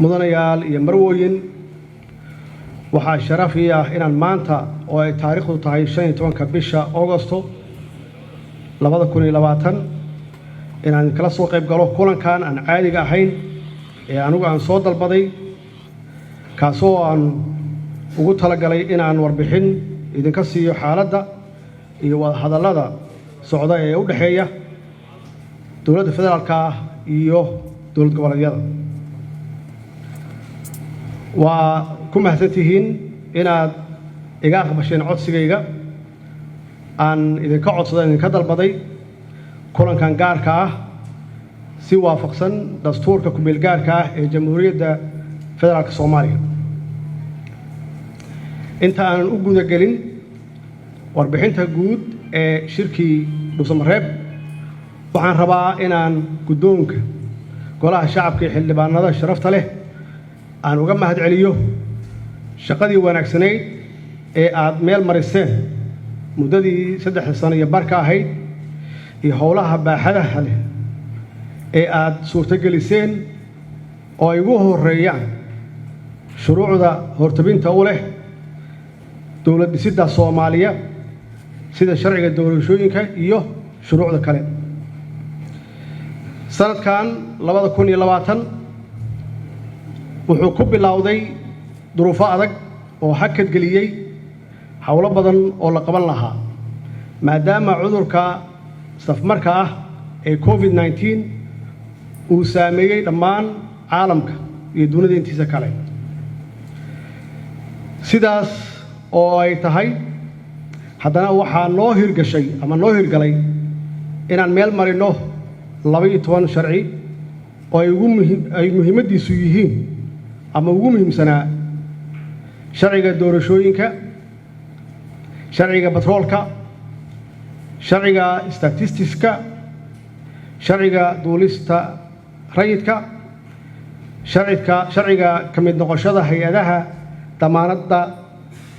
Mudanayaal iyo marwooyin, waxaa sharaf ii ah inaan maanta oo ay taariikhdu tahay 15-ka bisha Augosto 2020 inaan kala soo qayb galo kulankan aan caadiga ahayn ee anigu aan soo dalbaday, kaasoo aan ugu talagalay inaan warbixin idinka siiyo xaaladda iyo wadahadallada socda ee u dhexeeya dowladda federaalka ah iyo dowlad goboleedyada. Waa ku mahadsan tihiin inaad iga aqbasheen codsigayga aan idinka codsaday, idinka dalbaday kulankan gaarka ah, si waafaqsan dastuurka ku-meel gaarka ah ee Jamhuuriyadda Federaalka Soomaaliya. Inta aanan u guda gelin warbixinta guud ee shirkii Dhuusamareeb, waxaan rabaa inaan guddoonka Golaha Shacabka iyo xildhibaanada sharafta leh aan uga mahad celiyo shaqadii wanaagsanayd ee aad meel mariseen muddadii 3da sano iyo barka ahayd iyo howlaha baaxadaha leh ee aad suurtogeliseen, oo ay ugu horreeyaan shuruucda hortabinta u leh dowlad dhisidda Soomaaliya, sida sharciga doorashooyinka iyo shuruucda kale. Sanadkan 2020 wuxuu ku bilowday duruufo adag oo hakad geliyey howlo badan oo la qaban lahaa, maadaama cudurka safmarka ah ee COVID-19 uu saameeyey dhammaan caalamka iyo dunida intiisa kale. Sidaas oo ay tahay, haddana waxaa noo hirgashay ama noo hirgalay inaan meel marinno 12 sharci oo ay ugu muhi ay muhiimaddiisu yihiin ama ugu muhiimsanaa sharciga doorashooyinka, sharciga batroolka, sharciga statistiska, sharciga duulista rayidka, sharciga ka mid noqoshada hay-adaha damaanadda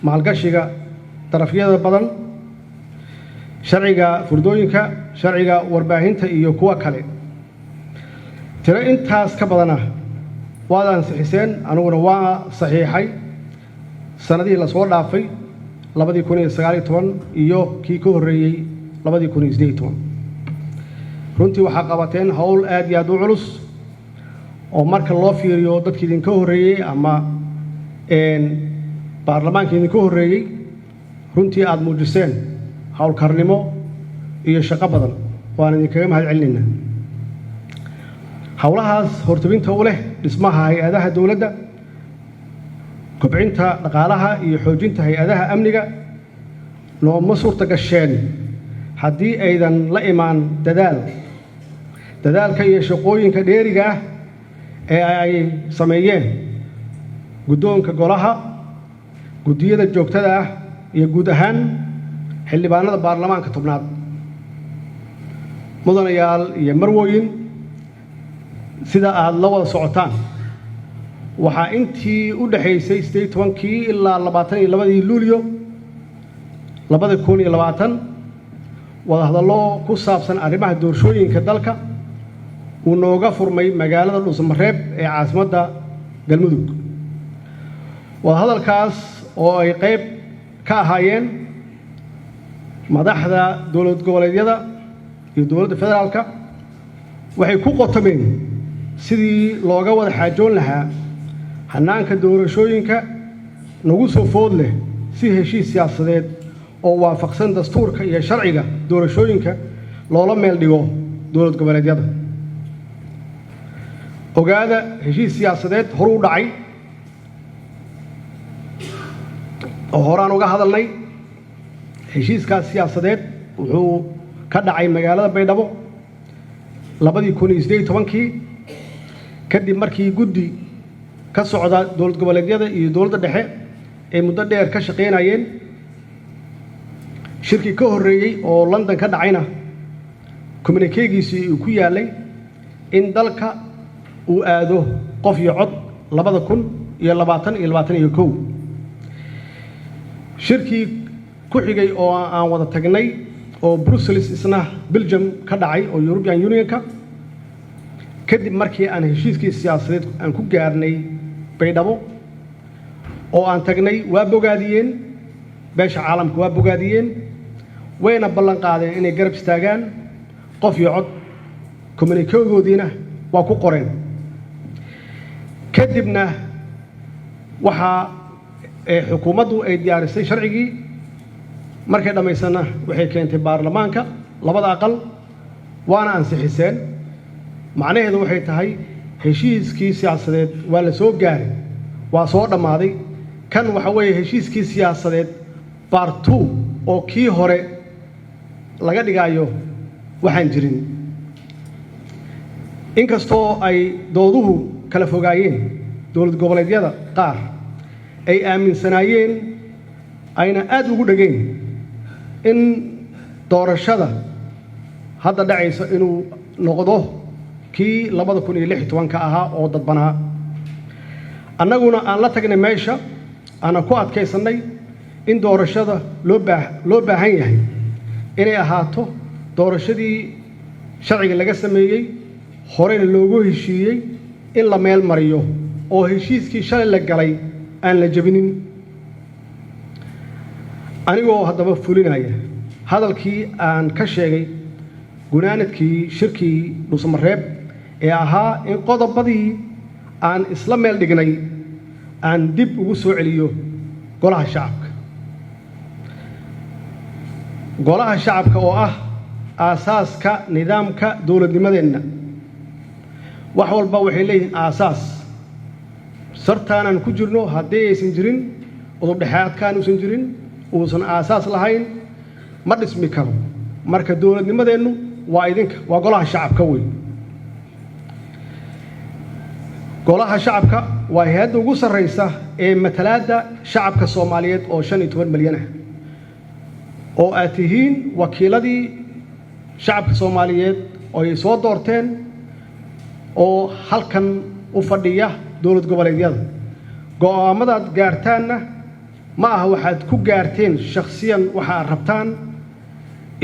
maalgashiga darafyada badan, sharciga furdooyinka, sharciga warbaahinta iyo kuwa kale. Tiro intaas ka badana waad ansixiseen, aniguna waa saxiixay sannadihii lasoo dhaafay, 2019 iyo kii ka horreeyey, 2018. Runtii waxaa qabateen howl aad iyo aad u culus oo marka loo fiiriyo dadkii idinka horreeyey ama baarlamaanka idinka horreeyey, runtii aada muujiseen howlkarnimo iyo shaqo badan. Waan idinkaga mahad celinaynaa. Howlahaas hortabinta u leh dhismaha hay-adaha dowladda, kobcinta dhaqaalaha iyo xoojinta hay-adaha amniga nooma suurta gasheen haddii aydan la imaan dadaalka iyo shaqooyinka dheeriga ah ee ay sameeyeen guddoonka golaha, guddiyada joogtada ah iyo guud ahaan xildhibaanada baarlamaanka 10aad. Mudanayaal iyo marwooyin, sida aada la wada socotaan, waxaa intii u dhexaysay 18-kii ilaa 22-dii Luulyo 2020 wadahadallo ku saabsan arrimaha doorashooyinka dalka uu nooga furmay magaalada Dhuusamareeb ee caasimadda Galmudug. Wadahadalkaas oo ay qayb ka ahaayeen madaxda dowlad goboleedyada iyo dowladda federaalka, waxay ku qotomeen sidii looga wada xaajoon lahaa hannaanka doorashooyinka nagu soo food leh, si heshiis siyaasadeed oo waafaqsan dastuurka iyo sharciga doorashooyinka loola meel dhigo dowlad goboleedyada. Ogaada, heshiis siyaasadeed horuu dhacay oo horaan uga hadalnay. Heshiiskaas siyaasadeed wuxuu ka dhacay magaalada Baydhabo 2018-kii, kadib markii guddi ka socda dowlad goboleedyada iyo dowladda dhexe ay muddo dheer ka shaqaynayeen. Shirkii ka horreeyey oo London ka dhacayna communiqué-giisii uu ku yaalay in dalka uu aado qof iyo cod 2020 iyo 21. Shirkii ku xigay oo aan wada tagnay oo Brussels, isna Belgium ka dhacay, oo European Unionka Kadib markii aan heshiiskii siyaasadeed aan ku gaarnay Baydhabo oo aan tagnay, waa bogaadiyeen beesha caalamka, waa bogaadiyeen, wayna ballan qaadeen inay garab istaagaan qof iyo cod. Communiqué-goodiina waa ku qoreen. Kadibna waxaa xukuumaddu ay diyaarisay sharcigii. Markay dhammaysanna waxay keentay baarlamaanka labada aqal, waana ansixiseen. Macnaheedu waxay tahay heshiiskii siyaasadeed waa la soo gaaray, waa soo dhammaaday. Kan waxa weeye heshiiskii siyaasadeed part two, oo kii hore laga dhigaayo waxaan jirin. Inkastoo ay dooduhu kala fogaayeen, dowlad goboleedyada qaar ay aaminsanaayeen ayna aad ugu dhegeen in doorashada hadda dhacaysa inuu noqdo kii 2016-ka ahaa oo dadbanaa, annaguna aan la tagnay meesha, aanan ku adkaysannay in doorashada loo baahan yahay inay ahaato doorashadii sharciga laga sameeyey, horeyna loogu heshiiyey in la meel mariyo, oo heshiiskii shalay la galay aan la jebinin. Anigoo haddaba fulinaya hadalkii aan ka sheegay gunaanadkii shirkii Dhuusamareeb ee ahaa in qodobadii aan isla meel dhignay aan dib ugu soo celiyo Golaha Shacabka, Golaha Shacabka oo ah aasaaska nidaamka dowladnimadeenna. Wax walba waxay leeyihiin aasaas. Sartaanaan ku jirno haddii aysan jirin udubdhexaadkaan, uusan jirin, uusan aasaas lahayn, ma dhismi karo. Marka dowladnimadeennu waa idinka, waa Golaha Shacabka wey. Golaha Shacabka waa hay-adda ugu sarraysa ee matalaadda shacabka Soomaaliyeed oo 15 malyan ah, oo aad tihiin wakiiladii shacabka Soomaaliyeed oo ay soo doorteen oo halkan u fadhiya dowlad goboleedyada. Go'aamadaad gaartaanna ma aha waxaad ku gaarteen shakhsiyan waxa aad rabtaan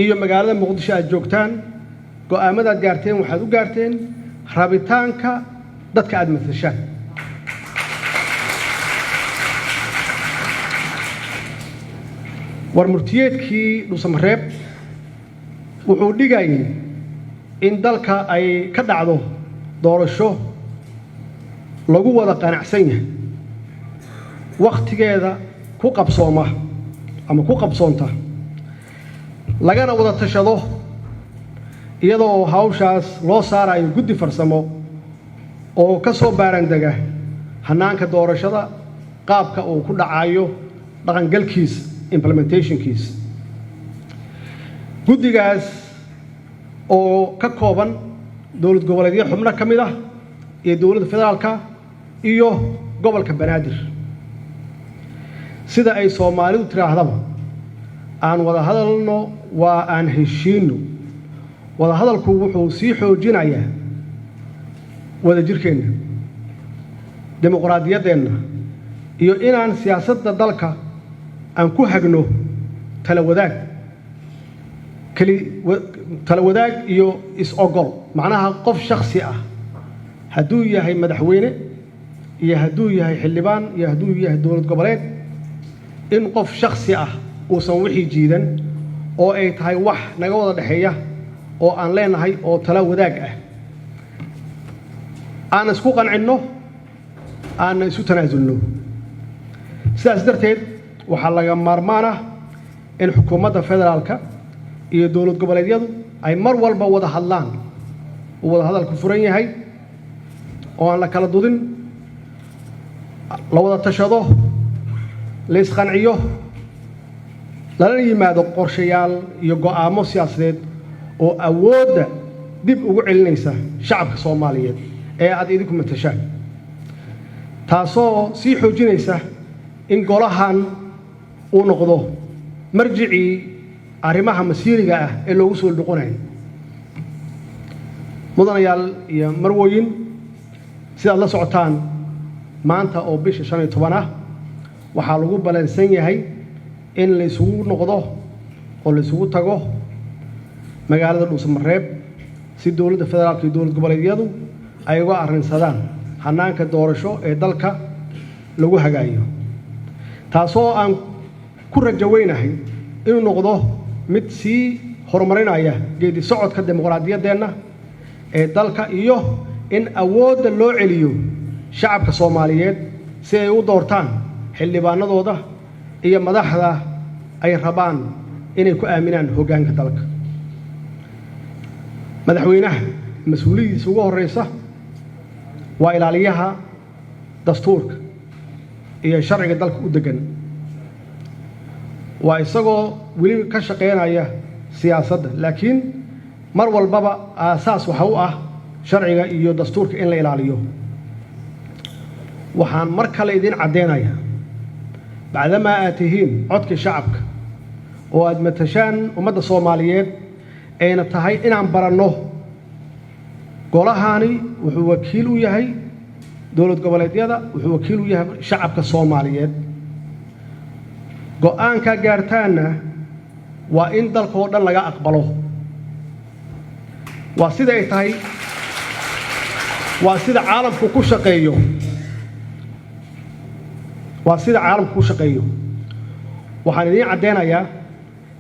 iyo magaalada Muqdisho aad joogtaan. Go'aamadaad gaarteen waxaad u gaarteen rabitaanka dadka aad matashaan. War murtiyeedkii Dhuusamareeb wuxuu dhigayay in dalka ay ka dhacdo doorasho lagu wada qanacsan yahay, wakhtigeeda ku qabsooma ama ku qabsoonta, lagana wada tashado, iyadoo hawshaas loo saarayo guddi farsamo oo ka soo baarandega hannaanka doorashada, qaabka uu ku dhacayo, dhaqangalkiisa, implementationkiisa. Guddigaas oo ka kooban dowlad goboleedyo xubno ka mid ah iyo dowladda federaalka iyo gobolka Banaadir. Sida ay Soomaalidu tiraahdaba, aan wada hadalno waa aan heshiinno. Wada hadalku wuxuu sii xoojinayaa wadajirkeenna, dimuqraadiyaddeenna iyo inaan siyaasadda dalka aan ku hagno tala wadaag, keli tala wadaag iyo is-ogol. Macnaha, qof shaksi ah hadduu yahay madaxweyne iyo hadduu yahay xildhibaan iyo hadduu yahay dowlad goboleed, in qof shaksi ah uusan wixii jiidan, oo ay tahay wax naga wada dhexeeya oo aan leenahay oo tala wadaag ah, aan isku qancinno, aanna isu tanaasulno. Sidaas darteed waxaa laga maarmaan ah in xukuumadda federaalka iyo dowlad goboleedyadu ay mar walba wada hadlaan, uu wada hadalku furan yahay oo aan la kala dudin, la wada tashado, la isqanciyo, lalana yimaado qorshayaal iyo go'aamo siyaasadeed oo awoodda dib ugu celinaysa shacabka Soomaaliyeed ee aad idinku matashaan, taasoo sii xoojinaysa in golahan uu noqdo marjicii arrimaha masiiriga ah ee loogu soo noqonayo. Mudanayaal iyo marwooyin, sidaad la socotaan, maanta oo bisha 15 ah waxaa lagu balansan yahay in la isugu noqdo oo la isugu tago magaalada Dhuusamareeb si dowladda federaalka iyo dowlad goboleedyadu ay uga arrinsadaan hannaanka doorasho ee dalka lagu hagaayo, taasoo aan ku rajo weynahay inuu noqdo mid sii horumarinaya geedi socodka dimuqraadiyaddeenna ee dalka iyo in awoodda loo celiyo shacabka Soomaaliyeed si ay u doortaan xildhibaanadooda iyo madaxda ay rabaan inay ku aaminaan hoggaanka dalka. Madaxweynaha mas-uuliyadiisa ugu horreysa waa ilaaliyaha dastuurka iyo sharciga dalka u deggan, waa isagoo weli ka shaqaynaya siyaasadda, laakiin mar walbaba aasaas waxa u ah sharciga iyo dastuurka in la ilaaliyo. Waxaan mar kale idiin caddeynayaa, bacdamaa aad tihiin codkii shacabka oo aad matashaan ummadda Soomaaliyeed, ayna tahay inaan baranno golahani wuxuu wakiil u yahay dowlad goboleedyada, wuxuu wakiil u yahay shacabka Soomaaliyeed. Go'aankaa gaartaanna waa in dalka oo dhan laga aqbalo. Waa sida ay tahay, waa sida caalamku ku shaqeeyo, waa sida caalamku ku shaqeeyo. Waxaan idiin caddeynayaa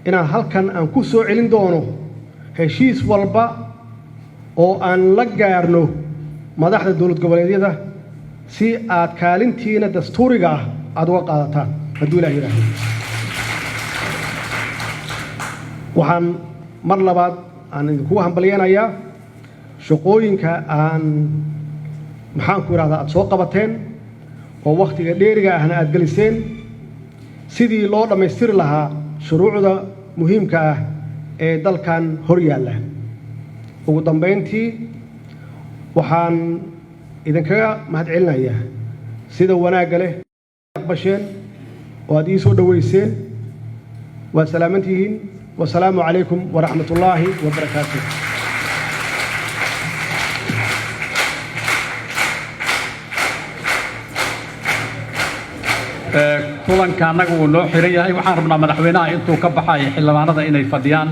inaan halkan aan ku soo celin doono heshiis walba oo aan la gaarno madaxda dowlad goboleedyada si aad kaalintiina dastuuriga ah aada uga qaadataan, hadduu Ilaah yidhaahdo. Waxaan mar labaad aan idinkugu hambalyeynayaa shaqooyinka aan, maxaanku idhahdaa, aada soo qabateen oo wakhtiga dheeriga ahna aada geliseen sidii loo dhammaystiri lahaa shuruucda muhiimka ah ee dalkan hor yaalla. Ugu dambayntii, waxaan idinkaga mahadcelinayaa sida wanaagga leh aqbasheen oo aad ii soo dhoweyseen. Waa salaamantihiin. Wasalaamu calaykum waraxmat ullaahi wabarakaatuh. Kulanka annaga wuu noo xiran yahay. Waxaan rabnaa madaxweynaha intuu ka baxayo xildhibaanada inay fadhiyaan.